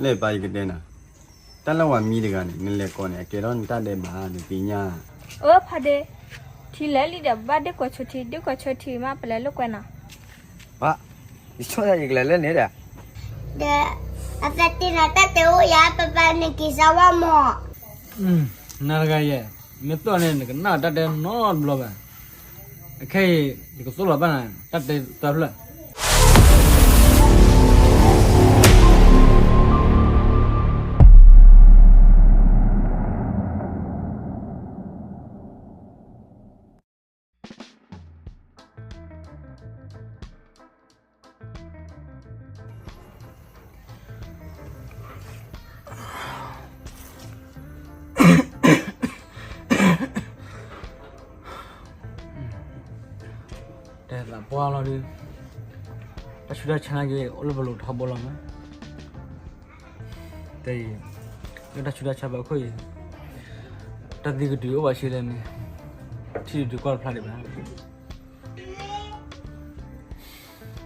လၢပၢ်ယကတဲနၤ, တၢ်လၢဝၤမံတဂၤန့ၣ် နလဲၤကိးန့ၣ် အကဲထီၣ်နတၢ်ဒဲးဘး နသ့ၣ်ညါ. အၢ ဖါဒ့, ထံလဲၤလံဒီး ပဘၣ်ဒ့ကိးဆိထံ, ဒ့ကိးဆိထံမး ပလဲၤလိာ်ကွဲနီၤ. ဘၣ်, ယဆိကမိၣ်ယကလဲၤလၢန့ၣ်ဒီး, ဒီး အသးတ့နၤတၢ်တဲအိၣ်ယၤ ပပၢ်န့ၣ်က့ၤစၢ်ဝါမး. နၤတဂၤယဲၢ်, မ့ၢ်သီၣ်န့ၣ် နကနၣ်တၢ်တဲနီတဘျီဘၣ်. အခဲအံၤ ယကသိၣ်လီၤဘၣ်နၤ တၢ်တဲသၢဖျၢၣ်. တဲသးပှၢ်လီၤဒုး, တၢ်ဆူးတၢ်ဆါနာ်က့ အိၣ်လၢပလိၤထီဘိလီၤမး. တဲအံၤ, လၢတၢ်ဆူးတၢ်ဆါဘၣ်ခိၣ်အံၤ, တၢ်သံကတုၤအိၣ်ဘၣ်ဆံးလဲၣ်န့ၣ်, ထံၣ်တတုၤကွၢ်တဖျါဒံးဘၣ်.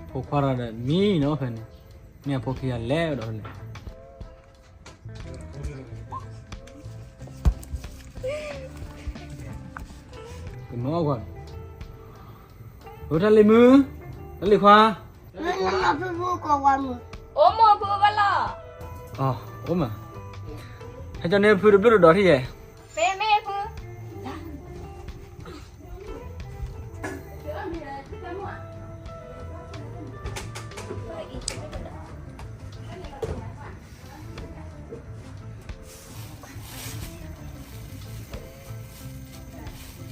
ဖိခွါတဂၤဒီးမံနီၤဖဲန့ၣ်, မ့ၢ်အဖိခံဂၤလဲၤဒီးဖဲလဲၣ်. ကမၤအီၣ်ကွၢ်, အၢ တၢ်လံၤမုၣ်, တၢ်လံၤခွါ, ဖုဖုကိးဝဲမုၣ်, အိၣ်မိၢ်ဖုဘၣ်လီၤ. အိၣ်မး, ဟဲကၠီန့ၢ်ဖုတဘျုးတဒီးထံၣ်ယဲၢ်. မ့ၢ်မ့ၢ်ဖု တနံ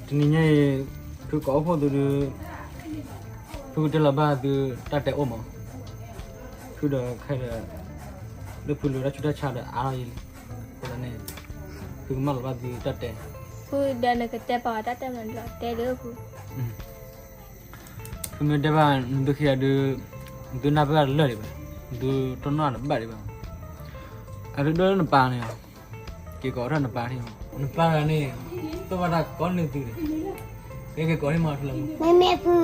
ၤညါအံၤ ဖုကိးအိၣ်ဖှိၣ်သုဒီး ဖုကတဲလီၤဘၣ်သုတၢ်တဲအိၣ်မး. ဖုဒီးခဲဒီး လၢဖုလၢတၢ်ဆူးတၢ်ဆါဒီးအါထီၣ်အံၤလံ. အဃိသတးန့ၣ် ဖုကမၣ်လီၤဘၣ်သုတၢ်တဲ. ဖုဒီးနကတဲပာ်ဝဲတၢ်တဲမနုၤလီၤ တဲဒုးဖု. ဖုမ့ၢ်တဲဘၣ်နသုခံဂၤဒုး နသုနၢ်ပၢၢ်တလၢာ်ဒံးဘၣ်, နသုတနီၣ်တဘၣ်ဒံးဘၣ်. အဒုးဒိၣ်လၢနပၢ်န့ၣ်လီၤ. က့ၤကိးထီၣ်နပၢ်ထံၣ်, နပၢ်တဂၤန့ၣ် သိၣ်ဘၣ်တၢ်ကိးန့ၢ်သုန့ၣ်, က့ၤကိးထံၣ်မးထူလၢမူ. မ့မ့ၢ်ဖု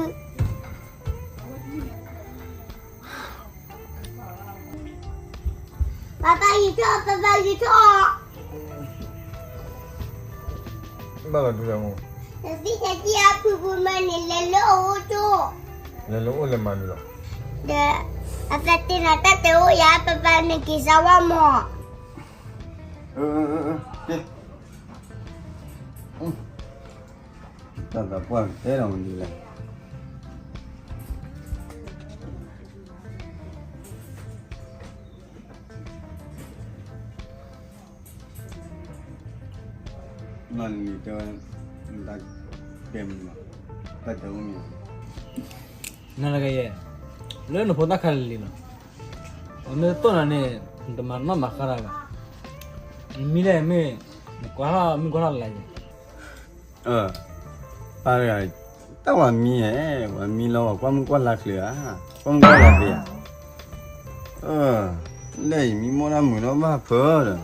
ပၢ်ပၢ်ဂံၢ်ထီၣ်, ပၢ်ပၢ်ဂံၢ်ထီၣ်. ဘၣ်လီၤဒုးလၢမူ. နသ့ၣ်ညါက့ၤအဖုဖုမးန့ၣ် လဲၤလၢအအိၣ်ကၠိ. လဲၤလၢအအိၣ်လဲၤမၤမနုၤလီၤ. ဒီး အသးတ့နၤတၢ်တဲအိၣ်ယၤ ပၢ်ပၢ်န့ၣ်က့ၤစၢ်ဝါမး. အၢ အၢ အၢ ကဲ. တၢ်သးပှၢ်ကတဲဒီးမနုၤလဲၣ်. နီၢ်နံၤတဲဝဲ နတၢ်တဲမနုၤလီၤ, တၢ်တဲအိၣ်မနုၤလီၤ. နၤတဂၤယဲၢ်, လၢနဖိသၣ်ခါလံလီၤ. အမ့ၢ်သိၣ်နၤန့ၣ် နတမၤနီၣ်မၤဃါတၢ်ဘၣ်. နမံလဲၣ်မ့ၢ် နကွၢ်ထီၣ်မုၢ်ကွၢ်ထီၣ်လါယဲၢ်. အၢ ပၢ်တဂၤ, တၢ်ဝၤမံဧါ, ဝၤမံလီၤ ဝၤကွၢ်မုၢ်ကွၢ်လါချ့ဧါ, ကွၢ်မုၢ်ကွၢ်လါသ့ဧါ. အၢ လၢယမံမိၢ်တၢ်မုာ်နီၣ်ဘၣ်ဖၢဒီး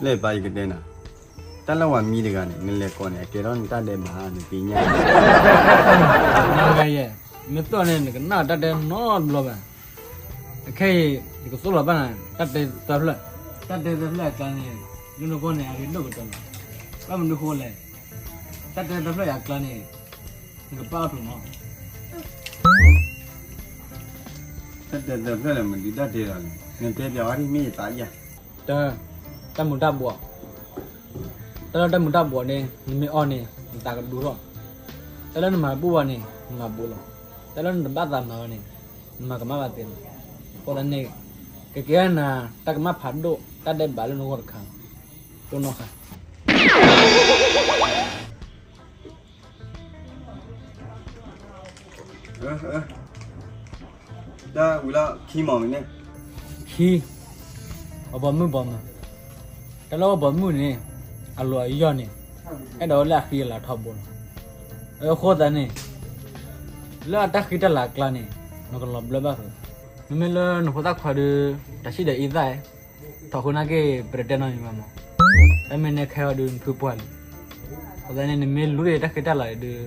လၢပၢ်ယကတဲနၤ, တၢ်လၢဝၤမံတဂၤန့ၣ် နလဲၤကိးန့ၣ် အကဲထီၣ်နတၢ်ဒဲးဘး နသ့ၣ်ညါ. နၤတဂၤယဲၢ်, မ့ၢ်သိၣ်န့ၣ် နကနၣ်တၢ်တဲနီတဘျီဘၣ်. အခဲအံၤ ယကသိၣ်လီၤဘၣ်နၤ တၢ်တဲသၢဖျၢၣ်. တၢ်တဲသၢဖျၢၣ်အကျါန့ၣ် လၢနဂီၢ်န့ၣ် အရ့ဒိၣ်ကတၢၢ်လီၤ. ဘၣ်မနုၤဃိလဲၣ်, တၢ်တဲသၢဖျၢၣ်အကျါန့ၣ် နကပာ်အီၤထူၣ်နီၤ. တၢ်တဲသၢဖျၢၣ်န့ၣ် မနုၤတၢ်တဲလီၤလဲၣ်, နတဲပျးဝဲဒၣ်မ့ၢ်ယသးယၤ. တၢ်, တၢ်မူၤတၢ်ဘှီး, တၢ်လၢတၢ်မူၤတၢ်ဘှီးန့ၣ် နမ့ၢ်အီၣ်န့ၣ် နသးကဒူထီၣ်. တၢ်လၢနမၤဘူၣ်ဘၣ်န့ၣ် နမၤဘူးလီၤ. တၢ်လၢနတဘၣ်သးမၤဘၣ်န့ၣ် နမၤကမၣ်ဘၣ်သ့လီၤ. အဃိသတးန့ၣ် ကကဲနၤ တၢ်ကမၣ်ဖးဒိၣ် တၢ်ဒဲးဘးလၢနဂီၢ်တခါလီၤ. တိၢ်နီၣ်ဃာ်. တၢ်ဝံၤလီၤခံမီၤမ့ၢ်န့ၣ်, ခံ, အဘီမုၢ်ဘီမုၢ်, တၢ်လၢအဘီမုၢ်န့ၣ် အလီၤအယီၢ်န့ၣ် အဲၣ်ဒိးလၢအဃံအလၤထီဘိလီၤ. အဃိသတးန့ၣ် လၢအတၢ်ဃံတၢ်လၤအကျါန့ၣ် နကလီၤဘျၢဘၣ်သု. မ့မ့ၢ်လၢနဖိသၣ်ခွါဒီး တၢ်ဆံၣ်ဒီးအံသၣ် ထီၣ်ဃုာ်နာ်က့ ပတတဲနီတမံၤဘၣ်မး. တၢ်မ့ၢ်နဲခဲအီၤဒီး နဖုပှၢ်လံ. အဃိသတးန့ၣ် နမ့ၢ်လူၤဒီးတၢ်ဃံတၢ်လၤဒီး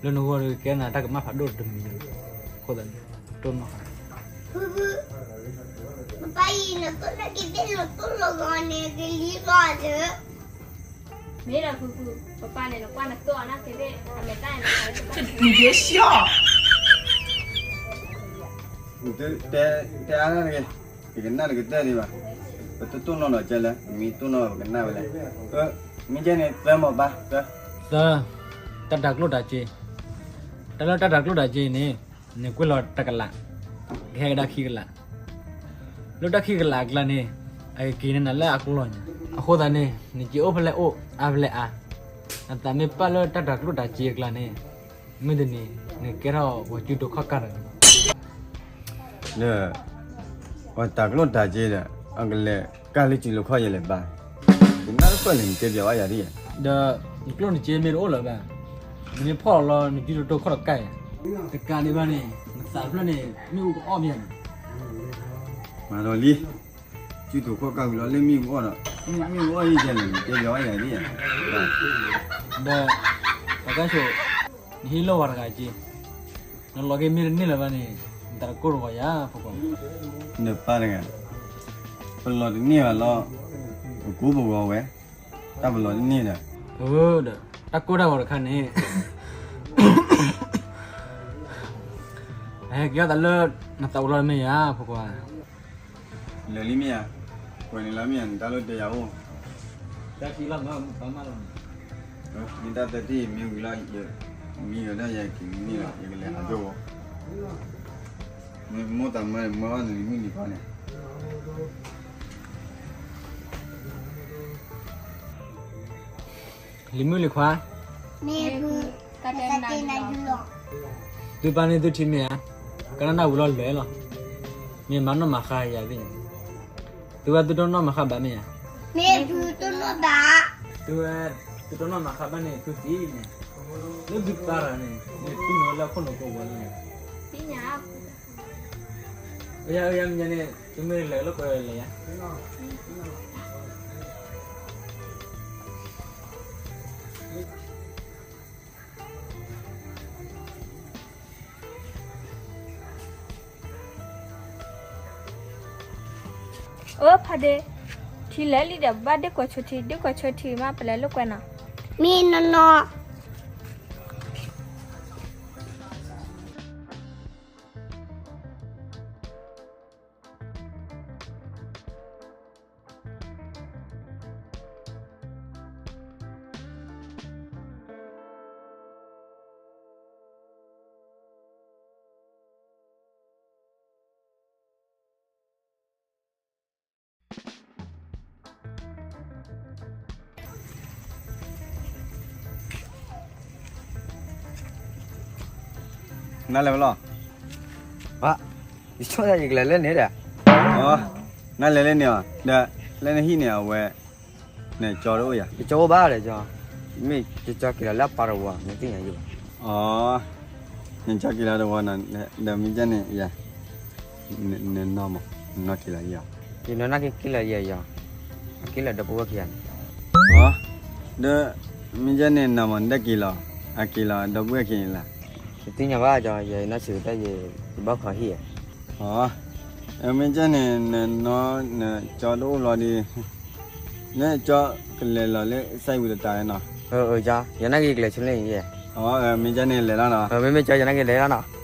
လၢနဂီၢ်ဒီး ကဲနၤတၢ်ကမၣ်ဖးဒိၣ်တမံၤလီၤ. အဃိသတးန့ၣ် တိၢ်နီၣ်ဃာ်. အံၤနကနၣ်က့ၤသ့ၣ်လီၤတိၢ်လီၤဂီၤန့ၣ် ကလံၤလီၤလၢ မ့ၢ်ဒီးဖုဖု, ပပၢ်န့ၣ် နကွၢ်နသိၣ်အီၤနၢ်က့ၤသ့ၣ် အမဲာ်တၢ်န့ၣ် တဒ့ဆှီ, တဲအါတဂ့ၤ, ယကနၣ်တကတၢၢ်ဒံးဘၣ်, ပတတိၢ်နီၣ်ဒီးကဲလၢ ပမ့ၢ်တိၢ်နီၣ်ဘၣ်ပကနၣ်ဝဲလဲၣ်, မ့ၢ်ကဲန့ၣ် သၢမီၤဘါ, သၢ, တၢ်တၤကျိၣ်တၤစ့, တၢ်လၢတၢ်တၤကျိၣ်တၤစ့န့ၣ် နကွၢ်လီၤတကလး, ကဟဲကဒါခံကလး, လၢတၢ်ခံကလးအကျါန့ၣ် အကက့ၤန့ၢ်နၤလၢအကျီၢ်ညါ, အဃိသတးန့ၣ် နစ့အိၣ်ဖဲလဲၣ်အိၣ် အါဖဲလဲၣ်အါ, နသးမ့ၢ်ပာ်လၢတၢ်တၤကျိၣ်တၤစ့အကျါန့ၣ် မုၢ်တနံၤ နကဲထီၣ်ပှၤစုတူာ်ခီၣ်ကၢ်တဂၤ ဒီး ပှၤတၤကျိၣ်တၤစ့ဒီး အကလဲၤကၢ်လၢစုလိာ်ခီၣ်ယဲလဲၣ်ဘၣ်, ယနၢ်တပၢၢ်လၢနတဲပျီၤ အါယၤဒ်, ဒီး နကျိၣ်နစ့မ့ၢ်တအိၣ်လၢၤဘၣ်, နမ့ၢ်ဖီၣ်လီၤလီၤ နစုတူာ်ခီၣ်တကၢ်ယၤ, တကးဒံးဘၣ်န့ၣ် နသးတဖျၢၣ်န့ၣ် မ့ၣ်အူကအီၣ်မ့ၢ်ဧါန့ၣ်, မၤဒီးလံ စုတူာ်ခီၣ်ကၢ်ဝံၤလီၤလၢမ့ၣ်အူအီၣ်ဒီး, မ့ၣ်အူအီၣ်ယဲလဲၣ် နတဲပျီၤအါယၤဒ်, ဒီး ပကါဆိး, နဟ့ၣ်လီၤဝဲတဂၤက့, နလီၤက့ၤမ့ၢ်တန့ၢ်လၢၤဘၣ်န့ၣ် နတၢ်တကိၢ်တဂီၤယၤဖိခွါ, နပၢ်တဂၤ, ပလီၤတန့ၢ်ဘၣ်လီၤ, ပကိၢ်ပဂီၤဝဲ, တၢ်ပလီၤတန့ၢ်ဒီး, ဒီး တၢ်ကိၢ်တၢ်ဂီၤတခါန့ၣ် ဟဲက့ၤအီၣ်သးလၢ နသးအိၣ်လီၤမ့ၢ်ယၤဖိခွါ, လၢာ်လံမ့ၢ်ဧါ, ကွဲးန့ၣ်လီၤမ့ၢ်ဧါ နတၢ်လိၣ်တဲယၤအိၣ်, တၢ်ထံၣ်လီၤမ့ၢ်ပမၢလီၤ, မ့ၢ်တၢ်သၢထံၣ်မ့ၢ်ဝံၤလီၤ, မ့ၢ်ဝဲဒၣ်ယက့ၤမ့ၢ်လီၤ ယကလဲၤဟးကၠိဝဲ, မ့ၢ်မိၢ်သးမၢန့ၣ် မၢအီၣ်နလံၤမုၣ်လံၤခွါန့ၣ် လံၤမုၣ်လံၤခွါ, မ့ၢ်ဖု, တၢ်တဲနၤဒုလီၤ, သုပၢ်န့ၢ်သုထံမ့ၢ်ဧါ, ကနၣ်တၢ်ဝံၤလီၤလဲၤလီၤ, မ့ၢ်မၤနီၣ်မၤဃါယၤသ့ၣ်ညါ, သုဝဲသုတိၢ်နီၣ်မၤဃါဘၣ်မ့ၢ်ဧါ, မ့ၢ်ဖုတိၢ်နီၣ်ဘၣ်, သုဝဲသုတိၢ်နီၣ်မၤဃါဘၣ်န့ၣ် သုသံန့ၣ်, လၢသုပၢ်တဂၤန့ၣ် မ့ၢ်သုန့ၣ်လၢခိၣ်နူာ်ကိးဝဲန့ၣ်, သ့ၣ်ညါ အယၤ အယၤ မ့ၢ်ညါန့ၣ် သုမ့ၢ်လဲၤလၢကွဲလဲၤယၤ အိၣ်ဖါဒ့, ထံလဲၤလံဒီး ဘၣ်ဒ့ၣ်ကွဲးဆိထံ ဒ့ၣ်ကွဲးဆိထံမး ပလဲၤလိာ်ကွဲနီၤ, မ့ၢ်နီၢ်နီၢ် နလဲၤဝဲလီၤ, ဘၣ်, ယဆိကမိၣ်ယကလဲၤလၢန့ၣ်ဒီး, နလဲၤလၢန့ၣ်အီၤ ဒီး လၢနဟံၣ်န့ၣ်အဝဲ နကၠီတအိၣ်ယၤ, ယကၠီအိၣ်ဘၣ်ဒီးကၠီ, မ့ၢ်ယကၠီက့ၤလီၤလၢအပၢ်တဝီ နသ့ၣ်ညါယၤဘၣ်, နကၠီက့ၤလီၤတဝီနီၤ, ဒီးမ့ၢ်ကဲန့ၣ်ယၤ, နနီၢ်မး နနီၢ်က့ၤလီၤယၤ, ယနီၢ်နၢ်က့ၤက့ၤလီၤယၤယၤ, အက့ၤလီၤဒီပုၢ်ဝဲၢ်ခံဂၤန့ၣ်, ဒီး မ့ၢ်ကဲန့ၣ်နီၢ်မး နဒၢက့ၤလီၤ, အက့ၤလီၤဒီပုၢ်ဝဲၢ်ခံဂၤန့ၣ်လီၤ, ယသ့ၣ်ညါဘၣ်ကၠီ, ယနီၢ်ဆံးကတၢၢ်ယၤ ယဘၣ်ခီဟံၣ်ဧါ မ့ၢ်ကဲန့ၣ် နနီၢ်နကၠီတအိၣ်လီၤဒီး, နကၠီကလဲၤလီၤလၢစဲဝံၤတတးနီၤ, ယနၢ်က့ၤကလဲၤဆူန့ၣ်, မ့ၢ်ကဲန့ၣ်လဲၤလီၤနီၤ, မ့မ့ၢ်ကၠီယနၢ်က့ၤလဲၤလီၤနီၤ,